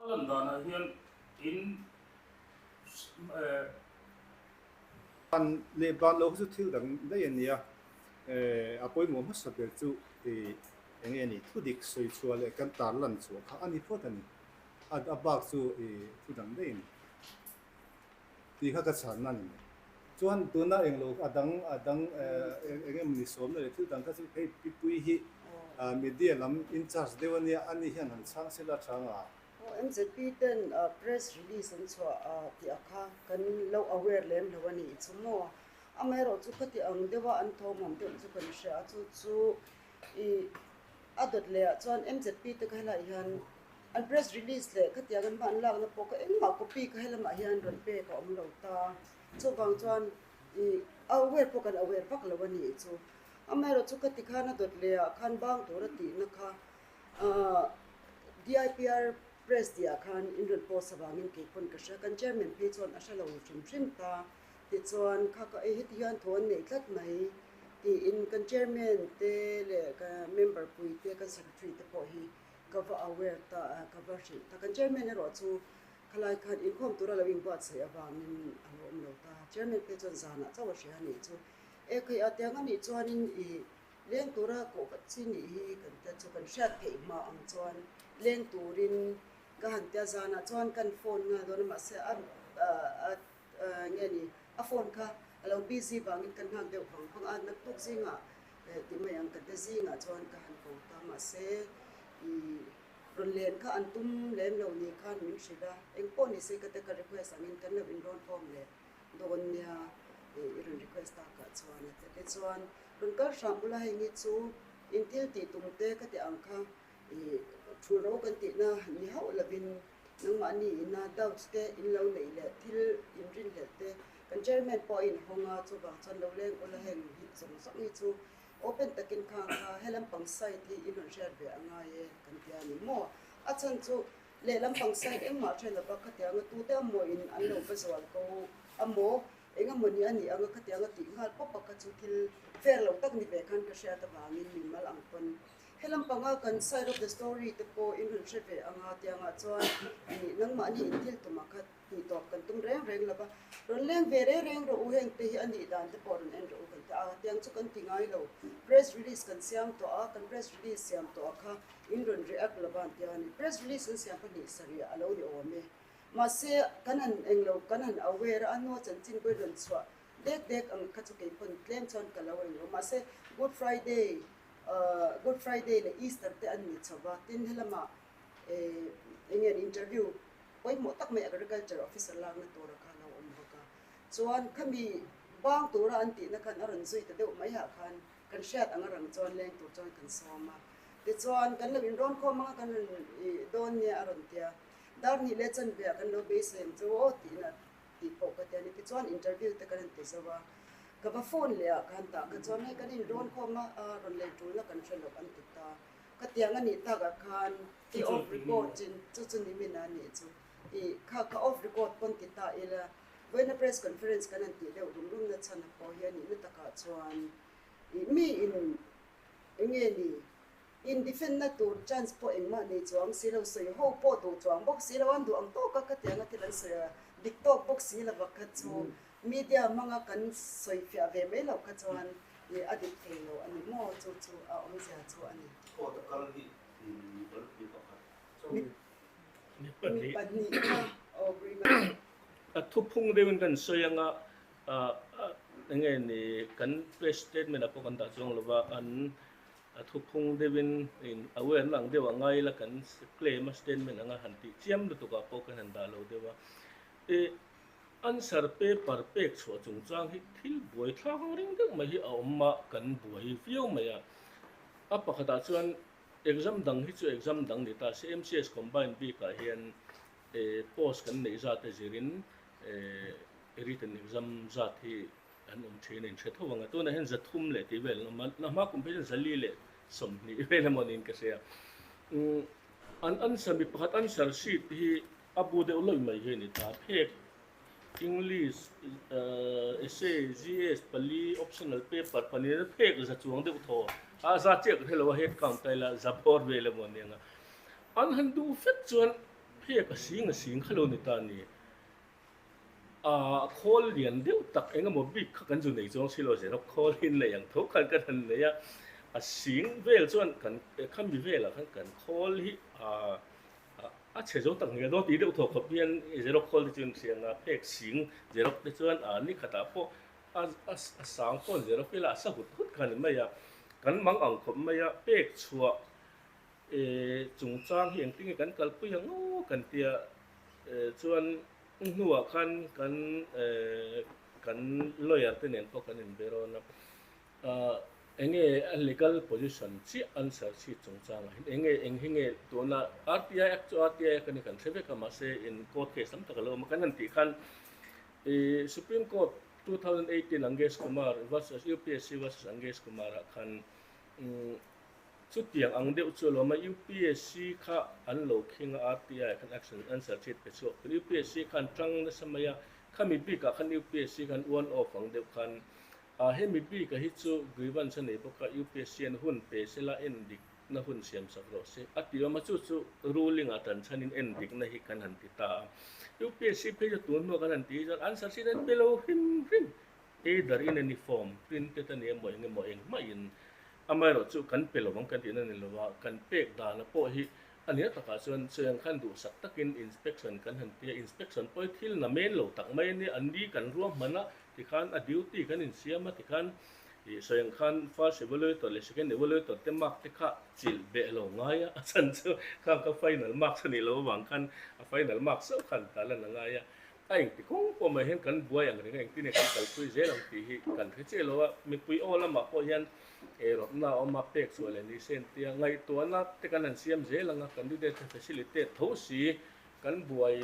A lan danah hian in eh. Ban leh ban lo hi chu thil dang daih a nia. Eh a pawimawh hmasa ber chu ih eng nge ni thu dik sawi chhuah leh kan tar lan chhuah kha a ni phawt a ni. A a bak chu ih thu dang daih a ni. Tih kha ka chhanna a ni mai. Chuan tuna englo a dang a dang eng emaw ni sawmna leh thil dang kha chu hei Pipui hi media lam in charge deuh a nia, ani hian han chhang sela chhang a. Aw MZP ten press release an chhuah tih a kha kan lo aware lem lo a nih chu maw? Amaherawhchu khati ang deuha an thawmhawm deuh chu kan hria a, chu chu ih A dawt leh ah chuan MZP te ka helaiah hian an press release leh khatiang an hma an lakna pawh kha engmah copy ka helamah hian rawn pek a awm lo ta. Chuvang chuan ih a aware pawh kan aware vak lo a nih chu. Amaherawh chu khati khan a dawt leh ah khan bang tur a tihna kha ahh DIPR press tih ah khan in rawn post avangin kei pawn ka hria. Kan chairman phei chuan a hre lo hrim hrim ta. Tichuan kha ka ei heti hian thu an neih tlat mai tiin kan chairman te leh ka member pui te kan secretary te pawh hi ka va aware ta a, ka va hrilh ta. Kan chairman erawh chu khalai khan inkhawm tura lo inbuatsaih avangin a lo awm lo ta. Chairman phei chuan zanah chauh a hria a nih chu. E khaih a tiang a nih chuanin ih leng tura kawh vat chi nih hi kan tia chu kan hriat theih hma ang chuan leng turin ka han tia zanah chuan kan phone nghal dawn a mahse a a Nge ni, a phone kha a lo busy vangin ka nghak deuh vang vang a, naktuk zingah ti mai ang ka te zingah chuan ka han ko ta mahse ih rawn len kha an tum lem lo ni khan min hrilh a, engpawh ni se ka te ka request angin kan lo inrawn khawm leh dawn nia ih i rawn request takah chuan a ti a, tichuan rawn kal hram bula hei hi chu in thil tih tum te ka ti ang kha ih thul ro kan tihna ni hauh lovin Nangmahni ina doubts te in lo neih leh thil in rinhlelh te kan chairman pawh a inhawng a, chuvang chuan lo leng ula heng hi zawng zawng hi chu open takin khang kha he lampang side hi in rawn hriat ve a ngai e kan ti a ni maw? A chhan chu lehlam pang side engmah hre lova khatianga tute amaw in an lo va zual ko amaw engemaw ni a nih anga khatianga tih nghal pawp a kha chu thil fair lo tak ni ve khan ka hriat avangin mimal ang pawn He lampanga kan side of the story te pawh in rawn hre ve ang a, tiangah chuan ih nangmahni in thil tumah kha tih tawp kan tum reng reng lo va, rawn leng ve reng reng rawh u, heng te hi a nih dan te pawh rawn en rawh u kan ti a, tiang chu kan ti ngai lo, press release kan siam tawh a, kan press release siam tawh ah kha in rawn react lo va an ti a ni, press release an siam kha hnih sarih a lo ni awm e, mahse kan han englo kan han aware a, a hnua chanchin pawhin rawn chhuah dek dek ang kha chu kei pawn tlem chuan ka lo englo, mahse good friday Good Friday leh Easter te an ni chho va, tin helamah eng nge an interview pawimawh tak mai Agriculture Officer lakna tura kha a lo awm bawk a. Chuan khami bang tura an tihna khan a rawn zui ta deuh mai ah khan kan hriat ang a rang chuan leng tur chuan kan sawm a. Tichuan kan lo inrawn khawm anga kan rawn dawn nia a rawn tia, dar hnih leh chanve ah kan lo beisei ang chu aw tihna tih pawh ka ti a ni. Tichuan interview te kan han ti zo a, ka va phone leh ah khan tah kha chuan hei kan inrawn khawm a, a rawn lei tulna kan hre loh an ti ta. Ka tiang a nih takah khan i off record chin chu chu ni min a nih chu i kha ka off record pawn ti ta ila vawiina press conference kan han tih deuh rum rum na chhan a pawh hi a nihna takah chuan i mi in enge ni In defend na tur chance pawh engmah nei chuang si lo, sawi ho pawh duh chuang bawk si lo, an duh ang tawk a khatiang a thil an sawi a, dik tawk bawk si lova kha chu media hmanga kan sawi fiah ve mai loh kha chuan ih a dik thei lo a ni maw, chu chu a awmzia chu a ni. Court a kal hi mi pakhat chu mi pahnih kha aw agreement. A thuphung deuhin kan sawi anga enge ni kan press statement ah pawh kan dah chuang lova an A thuphung deuhin in aware na ang deuh a ngai la kan claim a statement anga han tih chiam lutuk ah pawh kan han dah lo deuh a. I answer paper pek chhuah chungchang hi thil buai thlak ang ring deuh mai hi a awm a kan buai viau mai a. A pakhatah chuan exam dang hi chu exam dang ni ta se MCS combine bikah hian post kan neih zat a zirin written exam zat hi An awm thin a inhre tho ang a, tunah hian 300 leh tih vel an awm a, na hma kum phei chuan 400 leh 20 vel emaw niin ka hria. An answer mi pakhat answer sheet hi a bu deuh lawih mai hi a ni ta, phek English essay GS pali optional paper pali phek za chuang deuh thaw a za chiah ka hre lo a head count ta ila za bawr vel emaw ania ang a, an han duh fek chuan. Phek a sing a sing kha lo ni ta ni. A khawl lian deuh tak eng emaw bik kha kan zu nei chuang si lo xerox khawl hi nei ang tho khan kan han nei a, a sing vel chuan kan khami velah khan kan khawl hi a a chhe zo tak nge dawn tih deuh thaw khawp hian xerox khawl te chu an hria ang a, phek sing xerox te chuan a ni khatah pawh a a sang pawh an xerox ila a sa hut hut kha a ni mai a, kan mang ang khawp mai a, pek chhuah Chungchang hi engtin nge kan kalpui ang aw kan tia chuan hnuah khan kan kan lawyer te nen pawh kan inbe rawn a, enge a legal position chiah answer sheet chungchangah hian enge eng hi nge tuna RTI Act chu RTI Act a ni kan hre vek a mahse in court case tam tak a lo awm a kan han tih khan Supreme Court 2018 Angesh Kumar versus UPSC versus Angesh Kumar ah khan Chutiang ang deuh chu alawm a, UPSC kha an lo khing a, RTI khan action answer sheet pe chhuak thin. UPSC khan tang nasa mai a, khami bikah khan UPSC khan one off ang deuh khan a hemi bika hi chu grievance a nei bawk a, UPSC an hun pe sela en dikna hun siam sak rawh se a ti awm a, chu chu ruling ah tan chhanin en dikna hi kan han ti ta a. UPSC phei chu tun hnuah kan han ti hi chuan answer sheet an pe lo hrim hrim. Either in any form, printed a ni emaw eng emaw engmah in Amaherawh chu kan pe lovang kan tihna ni lova, kan pek dana pawh hi a nia takah chuan cheng khan duhsak takin inspection kan han ti a, inspection pawh hi thil na men lo tak mai a nia, an ni kan ruahman a tikhan a duty kan insiam a tikhan ih sawi ang khan first evaluator leh second evaluator te mark te kha chilh beh lo ngai a, a chhan chu khang kha final marks a nih loh avang khan a final marks chauh khan ta lan a ngai a. A engti kawng pawh mai hian kan buai ang reng a, engtin nge kan kalpui zel ang tih hi kan hre chiah lo a, mipui aw lamah pawh hian eirawtna a awm a, pek chhuah leh ni se entia ngaihtuahna te kan han siam zel ang a, candidate te facilitate tho si kan buai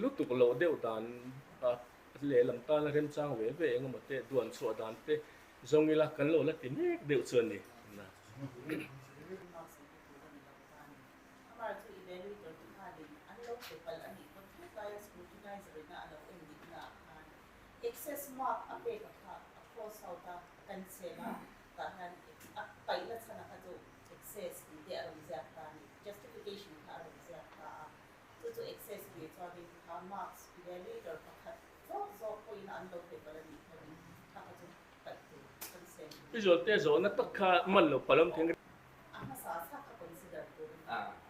lutuk loh deuh dan lehlam tana remchang ve ve eng emaw te duan chhuah dan te zawng ila kan lo la ti mek deuh chu a ni. Amar chu evaluator te khanin an lo pe palh a nih pawn thut laia scrutinizer ina a lo en dikna ah khan excess mark a pek a kha a cross out a cancel a tah hian a paihna chhan a kha chu excess tih te a rawn ziak ta a ni justification kha a rawn ziak ta a chu chu excess nih chuanin kha marks evaluator pakhat zawk zawk pawhin an lo pe palh a nih pawhin kha kha chu paih tur cancel I zawhte zawhna tak kha man lo palh awm thei. A hmasa sa kha consider tur a ni.